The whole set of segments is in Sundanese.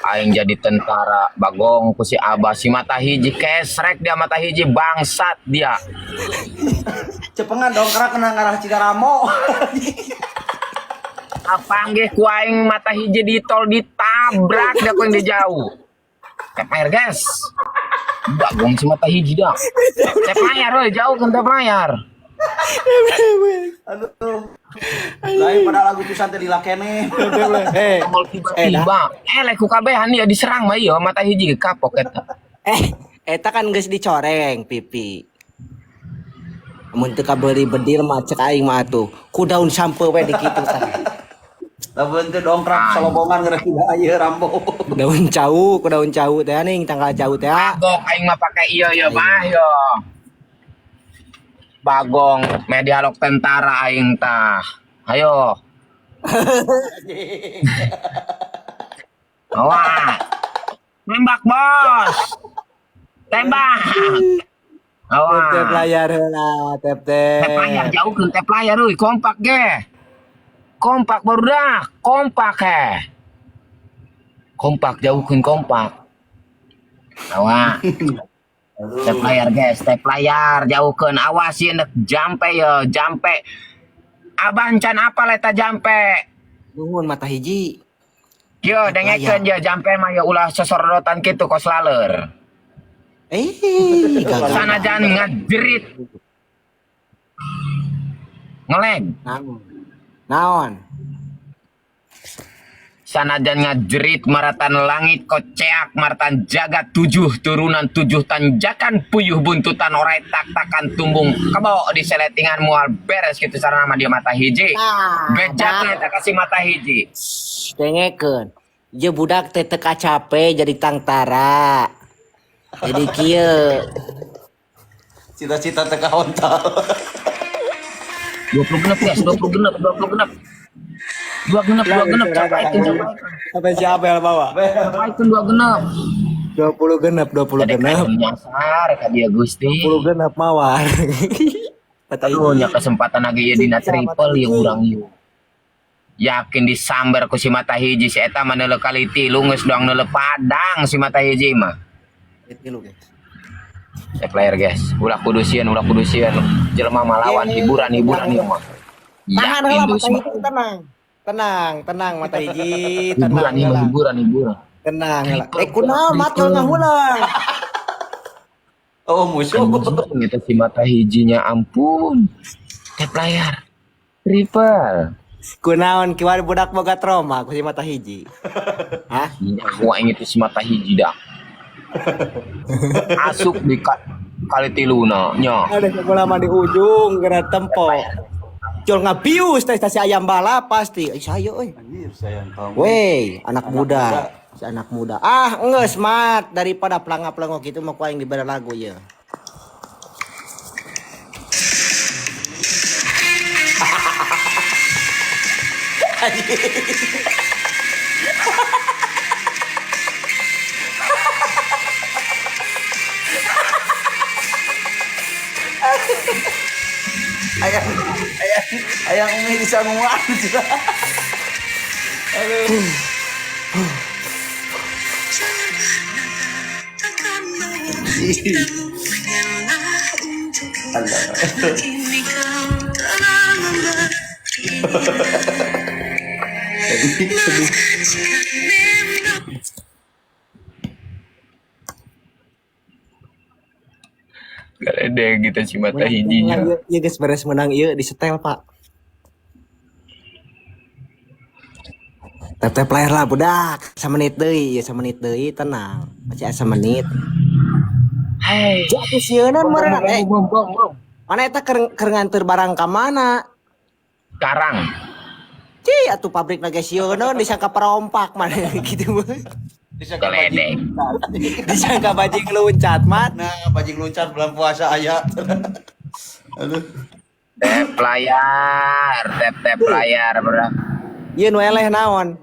Aing jadi tentara bagong ku si Abah si mata hiji kesrek dia mata hiji bangsat dia. Cepengan dongkrak kena ngarah Cigaramo. Apanggih ku aing mata hiji di tol ditabrak dia ku yang di jauh. Tap layar guys. Bagong si mata hiji dah. Tap layar euy jauh kan tap layar. Aduh. Lain pada lagu pisan teh lila keneh. Eh, Tongol tiba-tiba. Eh lek ku kabehan ya diserang mah ieu mata hiji kapok eta. Eh, eta kan geus dicoreng pipi. Mun teu kabeuli bedil mah cek aing mah atuh. Ku daun sampe we dikitu tah. Lamun teu dongkrak solobongan ngarah tidak aya Rambo. Daun cau, ku daun cau teh ning tanggal cau teh. Bagong aing mah pakai iya iya bah yo. Bagong meh dialog tentara aing tah. Ayo. Awas. Tembak, Bos. Tembak. Tep tep Awas. layar heula, tep Tep layar tep. jauhkeun tep layar euy, kompak ge. Kompak barudak, kompak he. Kompak jauhkeun kompak. Awas. Tap layar guys, tap layar jauhkeun awas ieu nek jampe yo, jampe. Abah encan apal eta jampe. Nuhun mata hiji. Yo dengekeun Layar. yo jampe mah yo ulah sosorodotan kitu kos laleur. Eh, gagal. Sanajan ngajerit. Ngeleg. Naon? Naon? Sanajan ngajerit maratan langit koceak maratan jagat tujuh turunan tujuh tanjakan puyuh buntutan orai tak-takan tumbung kebo di seletingan mual beres gitu sarana mah dia mata hiji. Nah, Bejatna eta kasih mata hiji. Dengekeun. Ieu budak teh teu kacape jadi tangtara. Jadi kieu. Cita-cita teh kahontal. 20 genep guys, 20 genep, 20 genep. Dua genep, dua genep, capaikeun, capaikeun. Sampai siapa yang bawa? Capaikeun dua genep. 20 genep, 20 Jadi genep. kayak nyasar ka dia Gusti. 20 genep mawar. Mata Aduh, hiji. nya kesempatan lagi ieu dina triple ieu urang ieu. Yakin disambar ku si mata hiji si eta mah neuleuh kali tilu geus doang neuleuh padang si mata hiji mah. Tilu, guys. Tap layar guys, ulah kudu sieun, ulah kudu sieun. Jelema malawan hiburan hiburan ieu mah. Tahan Yakin heula dus mata mah. hiji tenang. Tenang, tenang mata hiji, Hiburan tenang ieu mah heula. hiburan hiburan. Tenang heula. Triple, Eh kunaon mat triple. ngahulang. Oh musuh. Anjing eta si mata hijinya ampun. Tap layar. Triple. Kunaon kiwari budak boga trauma ku si mata hiji. Hah? Aku aing itu si mata hiji dah. Asup di kali tiluna nya. Ada sekolah mah di ujung kena tempo. Jol ngabius teh stasi ayam balap pasti. Eh saya euy. Anjir sayang kamu. Wey, anak Anak muda. muda. Si anak muda. Ah, geus mat daripada pelangap-pelangok gitu mah ku aing dibere lagu ye. Ayang ayang ayang umi disanguan. Aduh. Allah. Sedih, sedih. Gak ada gitu si mata hijinya. Ieu geus beres menang ieu disetel, Pak. Tap tap layar lah budak. Samenit deui, ieu samenit deui tenang. Masih asa menit. Hei. Jatuh sieunan meureun eh. Bom, bom, bom. Mana eta keur nganter barang ka mana? Sekarang Ci atuh pabrik lagi sieunan disangka perompak mana gitu mah. Disangka Geledek. bajing. Disangka bajing loncat mat. Nah, bajing loncat bulan puasa aya. Aduh. Tap layar, tap tap layar, bro. Ieu nu eleh naon?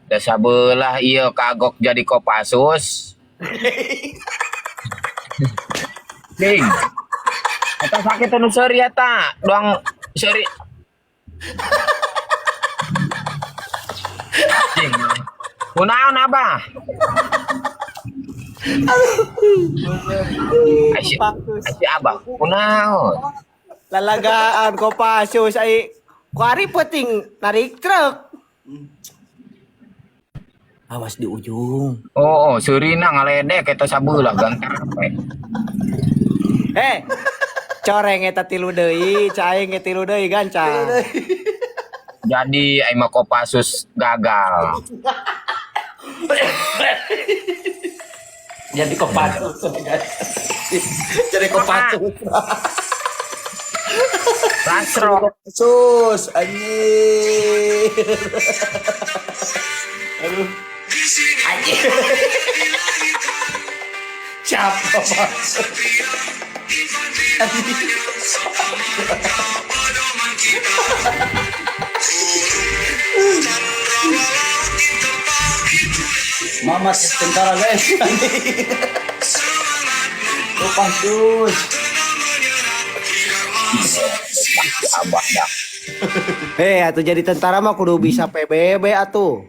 Da sabelah ieu kagok jadi Kopassus. Ding. Eta sakit anu seuri eta, doang seuri. Ding. Kunaon Abah? Ai si Abah kunaon? Lalagaan Kopassus ai kuari penting narik truk. Awas di ujung. Oh, seurina ngaledek eta sabelah gantar we. Eh, coreng eta tilu deui, cai ge tilu deui gancang. Jadi aing mah Kopassus gagal. Jadi Kopassus guys. Jadi Kopassus. Lasro. Kopassus anjir. Aduh. Anjir. Cap Kopassus. Anjir. Mama tentara guys. Kopassus. Si Abah dah. Eh, atuh jadi tentara mah kudu bisa PBB atuh.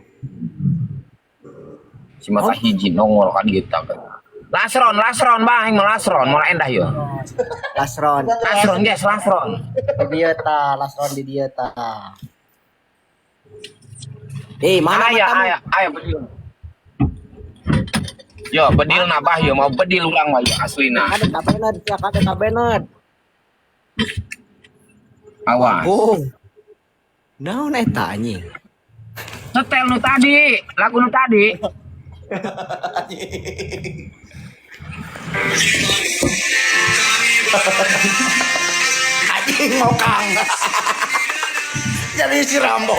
Si mata hiji nongol kan kita kan. Lasron, lasron bah, aing mah lasron, moal endah yo. Lasron. Lasron guys, lasron. Di dieu ta, lasron di dieu ta. Eh, mana Aya, matamu? aya, aya bedil. Yo, bedil na bah yo, mau bedil ulang mah yo aslina. Ada kabenod, ya ada kabenod. Awas. Oh. Naon eta anjing? Setel nu tadi, lagu nu tadi. Anjing mau kang. Jadi si Rambo.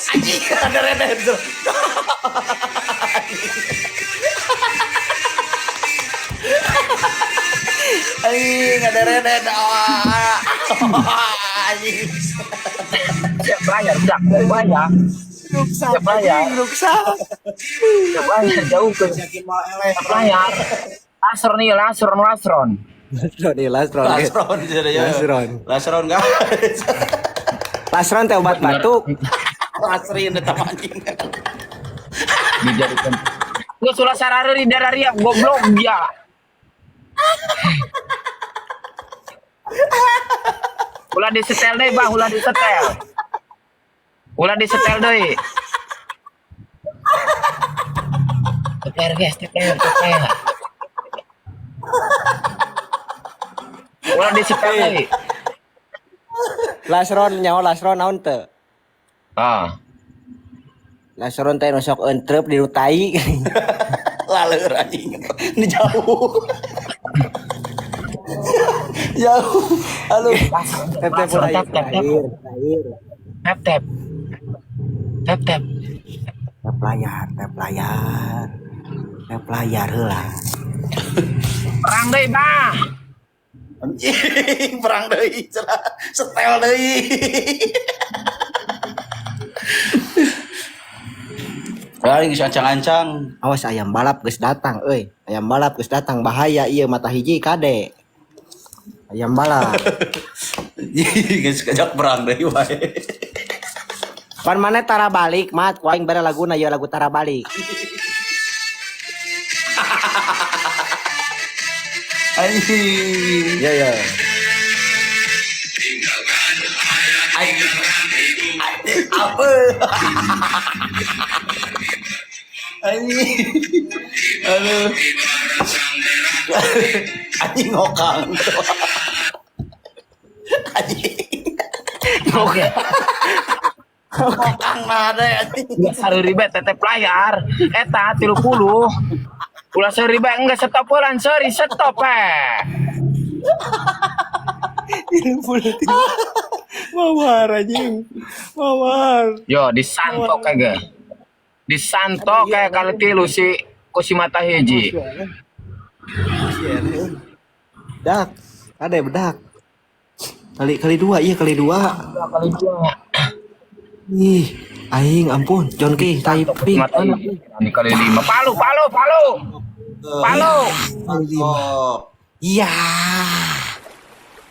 Anjing ada Red. Anjing ada Red. Anjing. Siap bayar, udah, bayar. Ruksak, Siap bayar. anjing, ruksak. Siap bayar, jauh ke. Siap bayar. Lasron nih, lasron, lasron. Lasron nih, lasron. Lasron jadi ya. Lasron. Lasron guys. Lasron teh obat batuk. Lasrin tetap anjing. Dijadikan. Lu sulah sarare di daerah Riau, goblok ya. Ulah disetel deh, Bah, ulah disetel. Ulah disetel deui. Teker guys, teker, teker. Ulah disetel deui. Lasron nyawa lasron naon teu? Ah. Lasron teh nu sok entrep di nu tai. Laleur anjing. Ini jauh. Jauh. Halo. Tep tep Lasron, terakhir, tap tap tap. terakhir, terakhir. Tap tap. Tap tap. Tap layar, tap layar. Tap layar heula. Perang deui, Bah. Anjing perang deui cenah. Setel deui. Aing geus ancang-ancang. Awas ayam balap geus datang euy. Ayam balap geus datang bahaya ieu mata hiji kade. Ayam balap. Anjing geus kajak perang deui wae. Pan mana tara balik mat, ku aing bare laguna ieu lagu tara balik. Anjing. Ya ya. Anjing. Apa? Anjing. Aduh. Anjing ngokang. Anjing. Oke. Ngokang nah ada anjing. Enggak sareureui bae tetep layar. Eta 30. Ulah seuri bae enggak stop ulan seuri stop eh. 33. Mawar anjing. Mawar. Yo disantok kagak. Disantok kayak kali tilu si ku si mata hiji. Dak, ada bedak. Kali kali dua, iya kali dua. Kali dua. Ih, aing ampun, John Key typing. Mata hiji. Ini kali lima. Palu, palu, palu. Palu. Kali lima. Oh. Iya.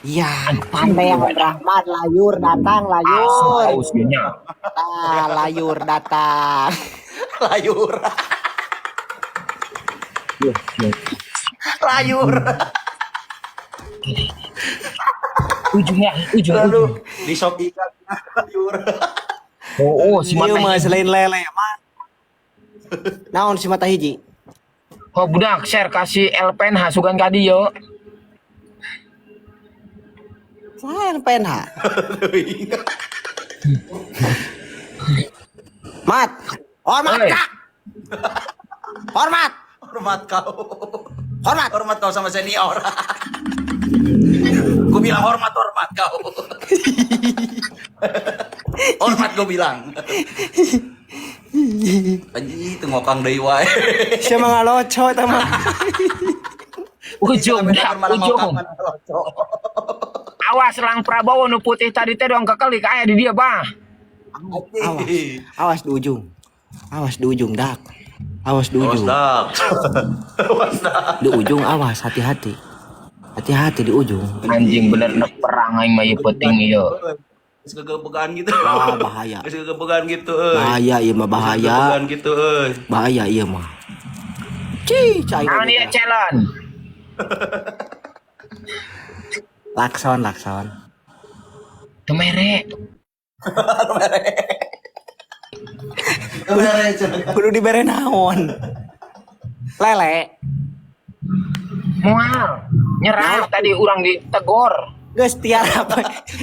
Iya, pandai Rahmat layur datang layur. Aus nya. Ah, layur datang. Layur. Layur. Ujungnya, ujung, ujung. Aduh, di sok ikan layur. Oh, si Ieu mata mah selain lele mah. Naon si mata hiji? Oh, budak share kasih LPNH sugan ka dieu. Saha LPNH? Mat. Hormat, Oi. Kak. Hormat. Hormat kau. Hormat. Hormat kau sama senior. Gue bilang hormat, hormat kau. Hormat gue bilang. Anjing itu ngokang deui wae. Sia mah ngaloco eta mah. Ujung, budak, Malah ujung. ngokang, malah ngeloco. Awas lang Prabowo nu putih tadi teh doang kekelik aya di dia, Bah. Awas. Awas di ujung. Awas di ujung, dak. Awas di Awas ujung. dak. Awas dak. Di ujung awas, hati-hati. Hati-hati di ujung. Anjing bener nek perang aing mah ieu penting ieu. Geus gegebegan gitu. Wah, bahaya. Geus gegebegan gitu euy. Bahaya ieu mah bahaya. Gegebegan gitu euy. Bahaya ieu mah. Cih, cai. Naon ieu challenge? Lakson, lakson. Teu mere. Kudu dibere naon? Lele. Moal. Nyerah tadi urang ditegor. Geus tiarap.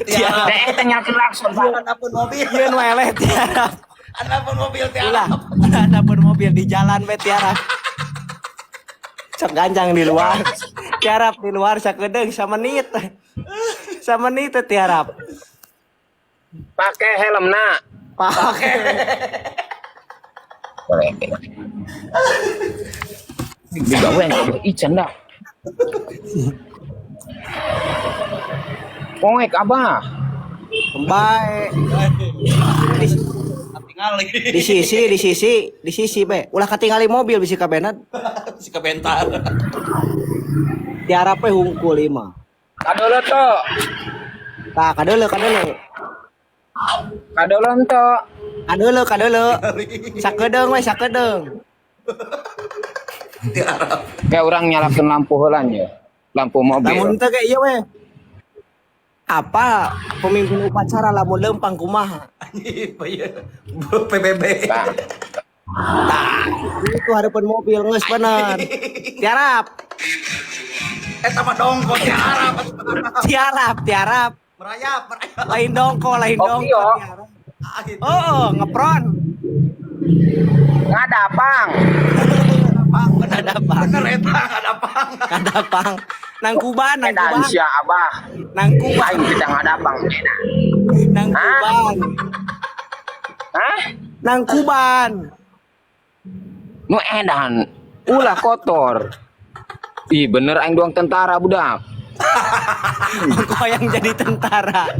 Tiarap. Deh teh nyalkeun lakson, Pak. Anapun mobil. Ieu nu eleh tiarap. Anapun mobil Ulah, tiarap. ada mobil di jalan we tiarap. Sok ganjang di luar. Tiarap di luar sakedeung samenit. Samenit teh tiarap. Pakai helm nak. Pakai. Boleh. Digawe yang ican dah. Poek abah. Bae. Di, Tinggal lagi. di sisi, di sisi, di sisi be. Ulah katingali mobil bisi kabenan. Si kebentar. Tiarap we hungkul ieu mah. Kadolo to. Tah, kadeuleu, kadeuleu. Kadolo to. Kadeuleu, kadeuleu. Sakedeung we, sakedeung. Tiarap. Kayak orang nyalakan lampu heula nya. Lampu mobil. Lamun teu ge ieu we. Apa pemimpin upacara lamun lempang kumaha? Anjing, apa ya? PBB. Nah, Tah, itu hadapan mobil geus bener. Tiarap, Eh sama dongko tiarap. tiarap, tiarap. Merayap, merayap. Lain dongko, lain Oh, dongko. iya. Tiarap. Ah, gitu. Oh, ngepron. ngadapang. Pang, bener, Kadapang. bener eta kadapang. Kadapang. Nang Kuban, nang Edan Kuban. sia abah. Nang Kuban, Aing kita ngadapang edan. nang Kuban. Hah? Nang Kuban. Nu edan. Ulah kotor. Ih bener aing doang tentara budak. Engkau yang jadi tentara.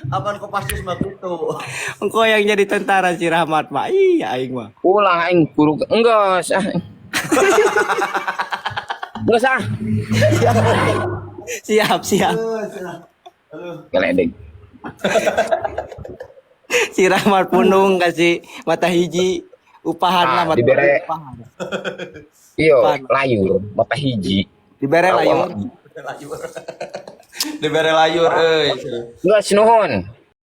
Apaan Kopassus mah gitu. Engkau yang jadi tentara si Rahmat mah. Iya aing mah. Ulah aing guru enggeus ah. Enggeus ah. Siap, siap. Geledek. Si Rahmat punung kasih mata hiji upahan Ah, lah mata dibere. upahan. Iyo, Pan. layur mata hiji. Dibere layur. Layur. Dibere layur euy. Geus nuhun.